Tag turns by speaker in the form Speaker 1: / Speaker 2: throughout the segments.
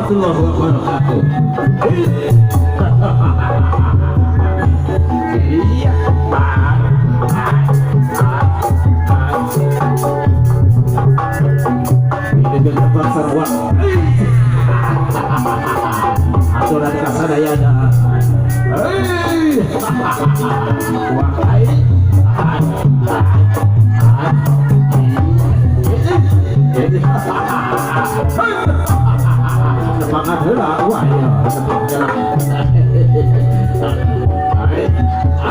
Speaker 1: Warahmatullahi wabarakatuh. Iya. Ini juga Sarawak. Aturan kasadayana. Hei. Wahai. Semangat heula wah ya.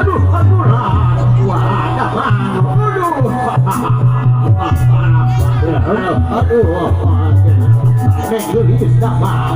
Speaker 1: Aduh, aduh lah. Wah, aduh. Aduh. Nek geulis dah mah.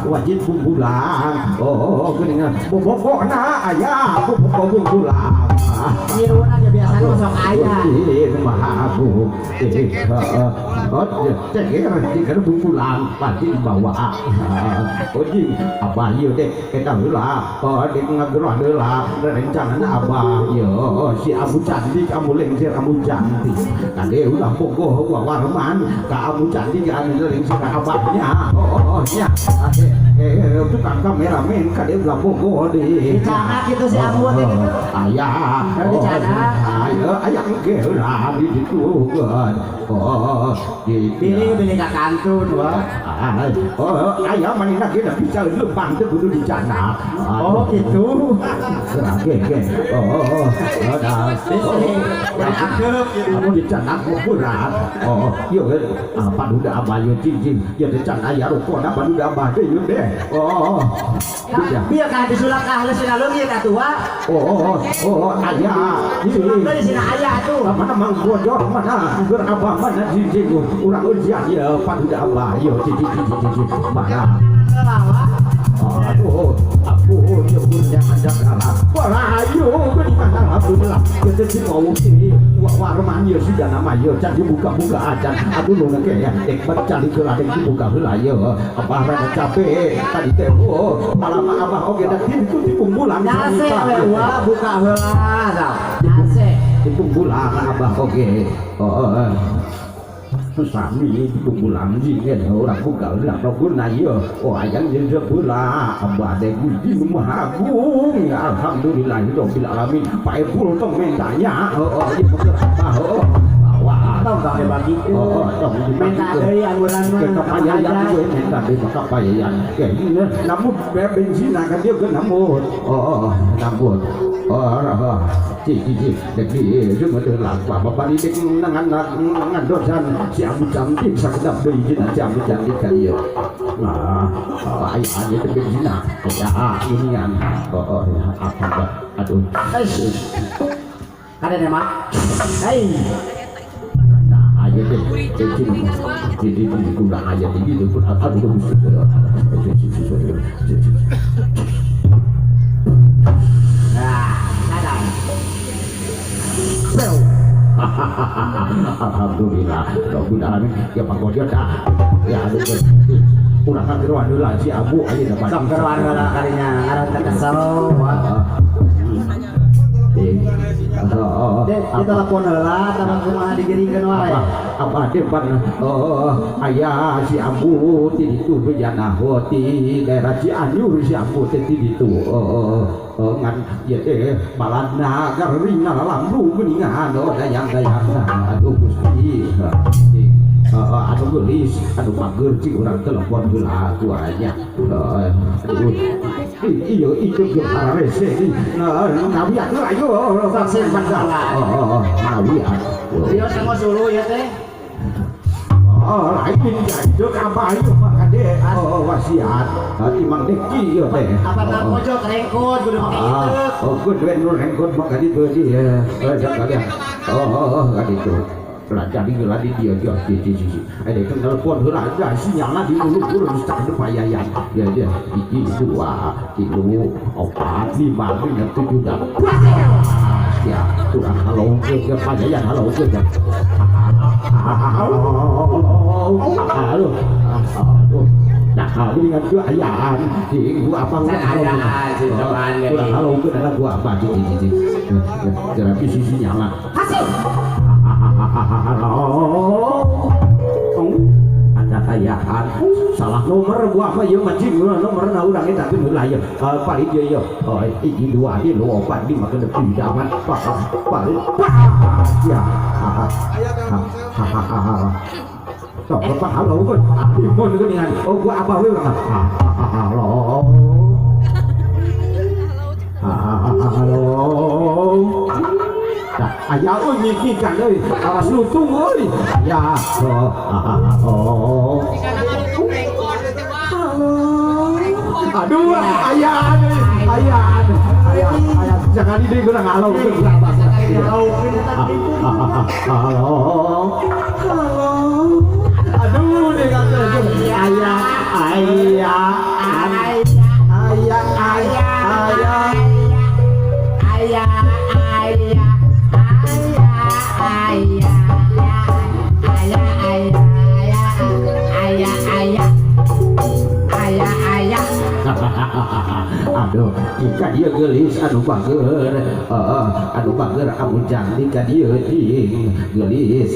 Speaker 1: Wajib kumpulan, oh, geuningan bobokna aya bobok kumpulan.
Speaker 2: Ngiruan aja biasanya sok aya.
Speaker 1: Maha agung. Oh, ceker ceker pulang pasti dibawa. Oh, jing abah ieu teh eta heula. Oh, dek ngageroh heula rencana abah ieu si Abu Cantik amu lengser Abu Cantik. Kade ulah bogoh warman ka Abu Cantik anu lengser abahnya. Oh, nya. Tukang kameramen kade ulah bogoh deui.
Speaker 2: Dicanak gitu si Abu teh gitu.
Speaker 1: Aya.
Speaker 2: Dicanak.
Speaker 1: Aya aya ge heula di ditu. Oh, di
Speaker 2: Pilih-pilih ka kantun wah.
Speaker 1: Oh, aya manehna ge bisa lempang teh kudu dicanak.
Speaker 2: Oh, gitu.
Speaker 1: Ge ge. Oh, dah. Kamu dicanak mah berat. Oh, ieu paduda abah ieu cing-cing. Ieu dicanak aya rokona paduda abah teh ieu deh. Oh.
Speaker 2: Biar ka disulap ka halus sina leungit atuh wa.
Speaker 1: Oh, oh, aya.
Speaker 2: Disulap deui sina aya atuh.
Speaker 1: Mana mang bojor mana ger abah mana cing-cing urang ujian ieu paduda abah ieu cing-cing cing-cing mana. Aduh, aku ieu punya ada kalah. Wah, ayo geuningan alhamdulillah. Ieu teh si mau si warman ieu sudah nama ieu can dibuka-buka acan. Aduh nu ge ya dek cali heula dek dibuka heula ieu. Abah rada capek tadi teh oh malah abah oge da kitu dipunggulan.
Speaker 2: Nyase we wa buka heula tah. Nyase
Speaker 1: dipunggulan abah oge. Oh, sami dipunggulan jing urang buka heula guna ieu. Oh ayang jeung heula abah dek Gusti nu Maha Agung. Alhamdulillah rabbil alamin. Pak Epul tong mentanya. Heeh ieu bener abah heeh. Wah,
Speaker 2: tong tong dibagikeun.
Speaker 1: Oh, tong
Speaker 2: menta deui angguran mah.
Speaker 1: Ke kapayayan we menta deui ka kapayayan. Ke namun bensin kan dia ke namun. Oh, namun. Oh, oh, ci ci ci dek di cuma teu laku apa bari dek nangan ngandosan si Abu Cantik sakedap deui dina si Abu Cantik ka ieu. Nah, aya aya teh bensin ya ini kan. Oh, apa aduh.
Speaker 2: Kada mah. Hei.
Speaker 1: Ayo deh, bensin jadi kurang aja tinggi itu pun aduh
Speaker 2: Nah, sadar.
Speaker 1: Alhamdulillah, Rabbil alamin. Ya Pak Godio dah. Ya aduh. Urang kageroan heula si Abu aya dapat.
Speaker 2: Sok geroan heula kalinya ngaran teh kesel. Dek, di telepon heula taman kumaha digiringkeun wae.
Speaker 1: Apa depan oh aya si Abu ti ditu bejana ti daerah Cianjur si Abu teh ti ditu. Oh ngan ieu teh baladna garingna lamru geuningan oh dayang-dayangna aduh Gusti. Aduh geulis aduh mager cing urang telepon heula kuanya. Aduh iya itu ge pararese nah ngawiat heula ayo
Speaker 2: Sok sing heula.
Speaker 1: Oh ngawiat.
Speaker 2: Ieu sama suluh ieu teh.
Speaker 1: Oh lain itu abah ieu mah kade. Oh wasiat. Hati mang deki ieu teh.
Speaker 2: Apa nang pojok rengkot kudu make ieu.
Speaker 1: Oh kudu nu rengkot mah kaditu di. Heeh Oh kaditu. Lah jadi heula di dieu dia di di di. Ada kan telepon heula aja sinyalna di luhur geus tak payayan. Ya dia 1 2 3 4 5 6 7 8. Ya kurang halo ke payayan halo ke. Halo. Nah, ini kan gua ayaan, di gua apa enggak halo. Kurang halo ke dalam gua apa di di di. Terapi sisi nyala.
Speaker 2: Hasil.
Speaker 1: Halo. Ada ayaan. Salah nomor gua apa ieu mah cing nomor na urang eta teh heula ieu. Paling ieu ieu. Oh, 1 2 3 4 5 6 7 8 paling. Ya. Sok bapak halo kan. Mun geuningan. Oh gua abah we urang. Halo. Halo. Nah, aya euy nyikikan euy. Awas lutung euy. Ya. Oh. Halo. Aduh, aya euy. Aya. Aya, aya jangan di deui urang halo gua abah. Halo. Halo. Aduh, deh kata ayah, ayah, ayah, ayah, ayah,
Speaker 2: ayah, ayah, Ayah, ayah, ayah, ayah, ayah, ayah, ayah.
Speaker 1: Aduh, jika dia gelis anu bager, heeh, anu bager amun cantik ka dieu ding gelis.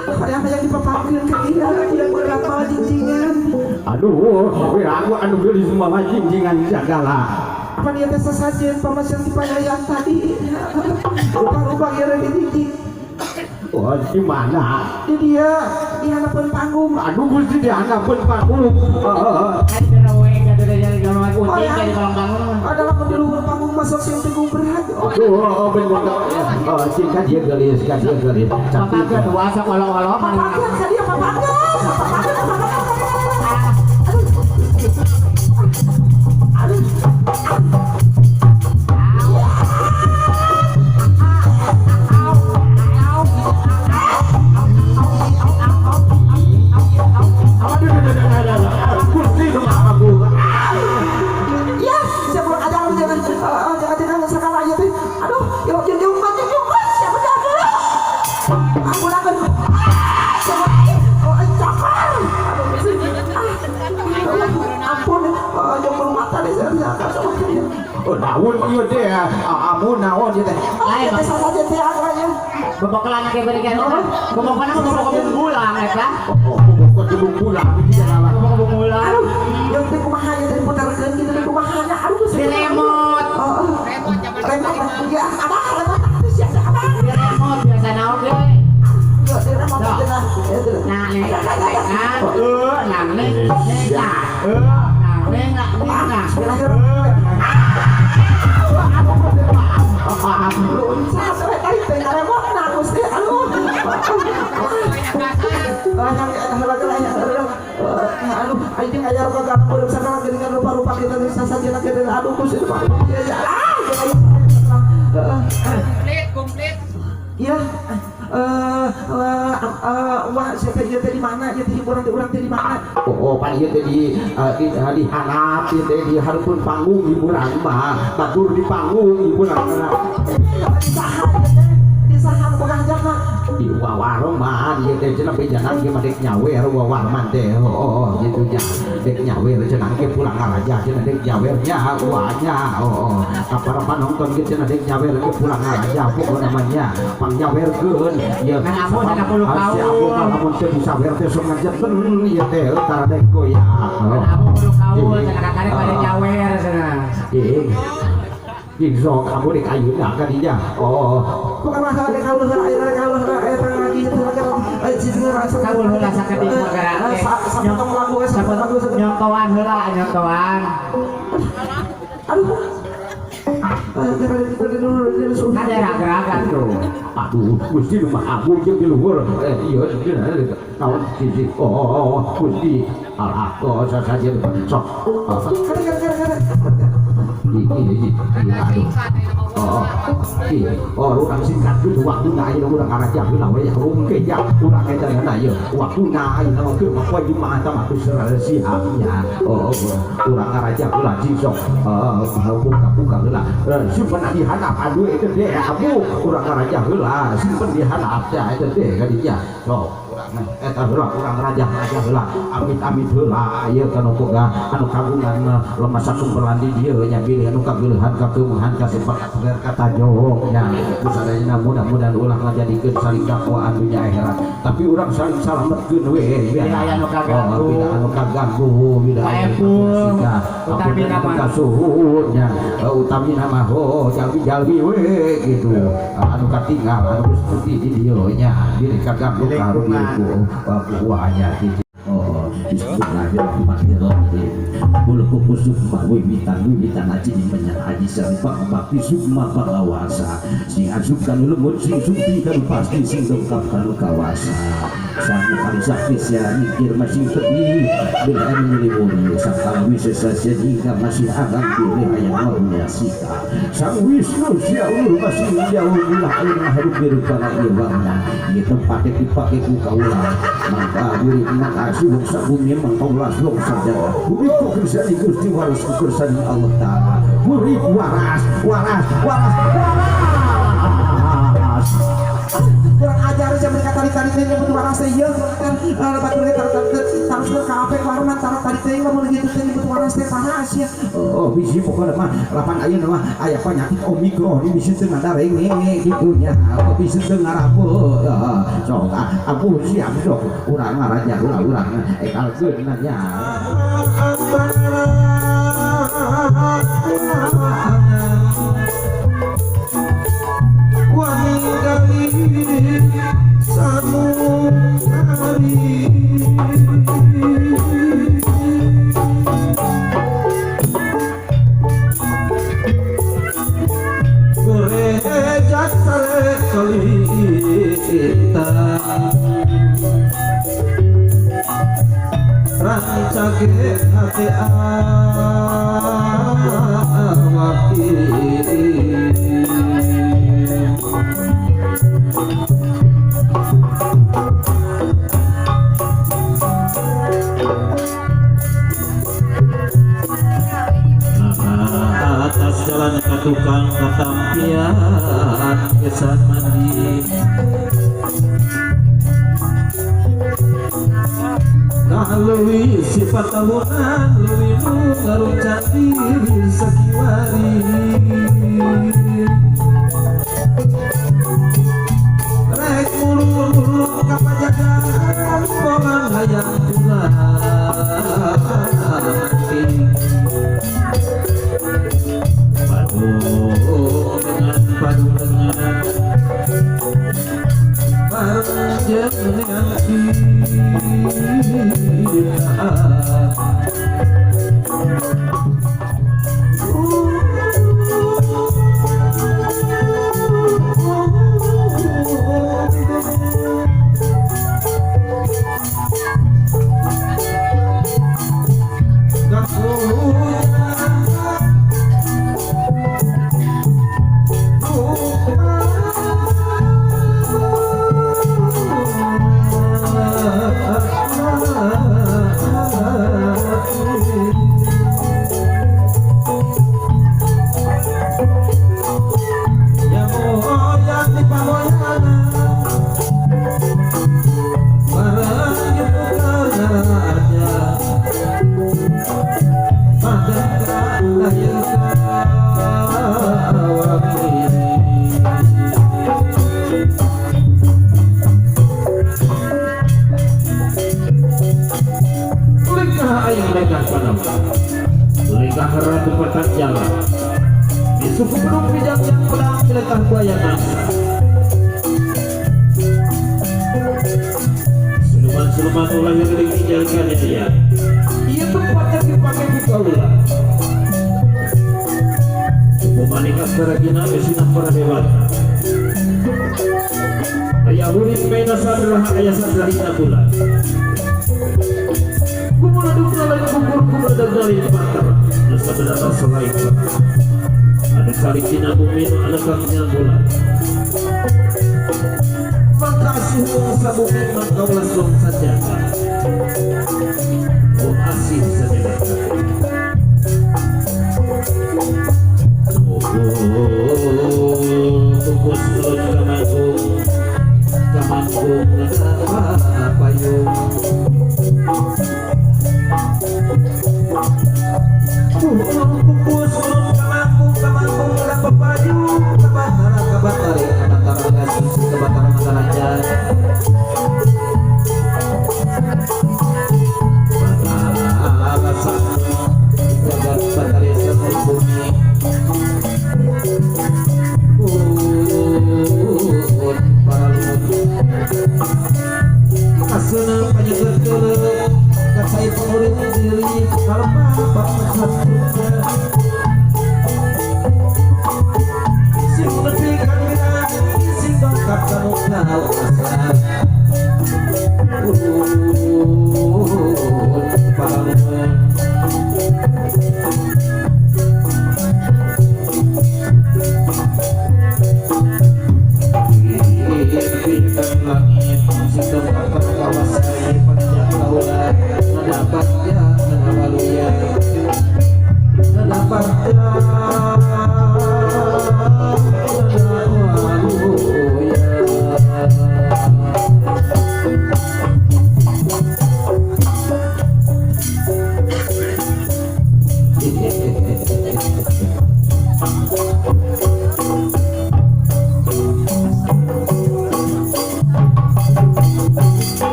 Speaker 3: Hayang-hayang dipaparkeun ka dia yang berapa jinjingan.
Speaker 1: Aduh, piraku anu geulis mah jinjingan sagala.
Speaker 3: Apa dia teh sesajen pamasan di pangayan tadi? Rupa-rupa kira di jinjing.
Speaker 1: Oh, di mana?
Speaker 3: Di dia di hanapeun panggung.
Speaker 1: Aduh, Gusti di handapeun panggung. Heeh.
Speaker 2: Kan derawe ka teh jadi kalau ucing jadi kolong bangun.
Speaker 3: Ada lamun di luhur panggung masuk sing tegung berat.
Speaker 1: Aduh, oh, bener. Oh, cing ka dieu geulis, ka dieu geulis. Cantik.
Speaker 2: Bapak kedua sok olo-olo mana.
Speaker 3: Papakeun ka dia papakeun. Papakeun, papakeun. Aduh.
Speaker 1: Aduh, aduh, aduh, aduh, aduh. Gusti nu Maha Agung.
Speaker 3: Ya, siapa ada jangan jangan jangan sekali aja teh. Aduh, ya jeung jeung jeung siapa jaga? Aku lakukan. Siapa? Oh, cakar. Aduh, ah, ampun, jeung bulu mata deh saya sama dia.
Speaker 1: Oh, naon ieu teh? Amun naon ieu teh?
Speaker 3: Ah, teh saja teh aja.
Speaker 2: Bebokelan ge berikan. Bebokelan mah bobok bunggulang eta.
Speaker 1: Oh, bobok bunggulang di jalan.
Speaker 2: Bobok bunggulang.
Speaker 3: Aduh, yang teh kumaha ya teh putarkeun kitu teh kumaha nya. Aduh,
Speaker 2: Di remote.
Speaker 3: Oh, remote. Ya, ada remote. Siapa ada?
Speaker 2: Di remote biasa naon ge.
Speaker 3: Yo, di remote teh.
Speaker 2: Nah, nih, nah, nah, nih, nah, nah, nih, nah, nih, nah.
Speaker 3: Luncat we tadi teh remote na Gusti. Aduh. Aduh, aing aya rupa gambar sakala geuningan rupa-rupa kita teh sasajena kieu aduh Gusti. Ah,
Speaker 4: Komplit, komplit.
Speaker 3: Iya, wah, saya teh di mana? Ieu teh hiburan teh urang teh di mana?
Speaker 1: Oh, oh, pan ieu teh di handap ieu teh di hareupeun panggung hiburan mah. Batur di panggung hiburan mah.
Speaker 3: Di saha ieu teh? Di saha nu boga hajatna?
Speaker 1: Di wawarung mah ieu teh cenah bejanan ge mah dek nyawer wawarman teh. Oh, oh, oh, gitu nya. Dek nyawer cenah ge pulang ngaraja cenah dek nyawer nya uanya. Oh, oh. Ka para panonton ge cenah dek nyawer ge pulang ngaraja pokona mah nya. Pang nyawerkeun ieu.
Speaker 2: Kan amun 30
Speaker 1: Si amun
Speaker 2: kaul.
Speaker 1: Lamun teu bisa wer teh sok ngajetkeun ieu teh tara dek goyah.
Speaker 2: Kan amun 10 kaul cenah kakare pada nyawer cenah.
Speaker 1: Ih. Ih, sok kamu dek ayeuna ka dinya. Oh,
Speaker 3: Bukan masalah dek kaul heula ayeuna dek kaul heula aya ngaji teh lagi cicing rasa.
Speaker 2: Kaul heula sakedik mah gerak teh.
Speaker 3: Sapotong lagu we sapotong lagu.
Speaker 2: Nyontoan heula, nyontoan.
Speaker 3: Aduh.
Speaker 2: Kan daerah gerakan tuh.
Speaker 1: Aduh, Gusti nu Maha Agung jeung di luhur. Ieu naon siji. Oh, oh, oh, Gusti. Alah, oh, sasajen sok.
Speaker 3: Kare kare kare kare.
Speaker 1: Ih, ih, ih, aduh. Oh, ih, oh, urang singkat gitu waktuna ayeuna urang ngaraja heula we ya rungke ya urang eta na ieu waktuna ayeuna mah keur mah poe Jumat mah geus siap nya. Oh, oh, urang ngaraja heula cing sok. Buka-buka heula. Simpen di handap aduh itu teh abu urang ngaraja heula simpen di handap teh eta teh ka dinya. Sok urang eta heula urang raja-raja heula amit-amit heula ieu kana boga anu kagungan lemah sakumpelan di dieu nya bilih anu kageuleuhan kakeumuhan kasempat katajong nya kusadayana mudah-mudahan ulah ngajadikeun saling dakwaan dunya akhirat tapi urang saling salametkeun we
Speaker 2: Bila aya nu kaganggu.
Speaker 1: Oh, bila anu kaganggu bila
Speaker 2: Pak
Speaker 1: anu
Speaker 2: Epul,
Speaker 1: kasuhun
Speaker 2: utamina mah.
Speaker 1: kasuhun nya utamina mah ho jalmi-jalmi we gitu anu katinggal anu geus putih di dieu nya bilih kaganggu karunya ku kuahnya gitu. Oh, bismillahirrahmanirrahim. Kul sukma wiwitan wiwitan aji menyan aji serempak bakti sukma pangawasa sing asup kanu lemut sing sumpi kanu pasti sing dongkap kanu kawasa sang kali sakti sia mikir masing tepi bil anu milimuli sang kala wisesa sia jingka masih agang pilih ayam mahunya sika sang wisnu sia ulu masih jauh ulah ayeuna hirup hirup kana ieu bangna ieu tempatnya dipake ku kaula maka urip maka suhung sabumi mangkaulah suhung sajada urip ku kersani Gusti waras ku kersani Allah Ta'ala urip waras waras waras waras.
Speaker 3: tadi teh nyebut waras teh ieu kan batur ge tarus ka ape warman tara tadi teh lamun kitu teh nyebut waras teh panas ya.
Speaker 1: Oh bisi pokona mah lapan ayeuna mah aya penyakit omikron bisi teu ngadarenge kitu nya. Bisi teu ngarapuh. Sok ampun siap sok urang ngaraja urang ekalkeun nya.
Speaker 4: Atas jalan ke tukang ketampian kesan mandi Leuwih sifat tahunan leuwih nu ngarucati sakiwari Rek mulur-mulur ka pajagan bolang hayang tulang Padu dengan bareng dengan kita. Siluman ulah yang ditinggalkan dia. Ia tempatnya dipakai buka ulah. Pemanikas karagina esina para dewata. Ayah murid pena sadrah ayah sadrah hina bulan. Kumula dukna lain kubur kumula dagdali patara. Nasa bedata selain ada salik dina bumi ada kakinya bulan. Makasih wong sabumi mangkaulah wong saja. Wong asih saja. Kukus ulun kamanggung kamanggung payung. Kukus ulun kamanggung kamanggung payung. Kabatara kabatari kabatara kasih kabatara mataraja. Batara jagat batari semut bumi. Para lumut kasenang panyeger keuleuh kasai pengurip diri kalpa bangsa sing nepi ka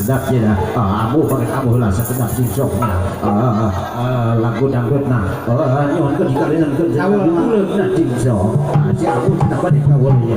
Speaker 1: Sakedap nya ambu banget ambu lah sakedap sing sok lagu dangdutna nyuhunkeun dikarenakeun uleuna cing sok si ambu cenah bade kawul ieu.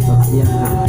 Speaker 2: Oh, ya.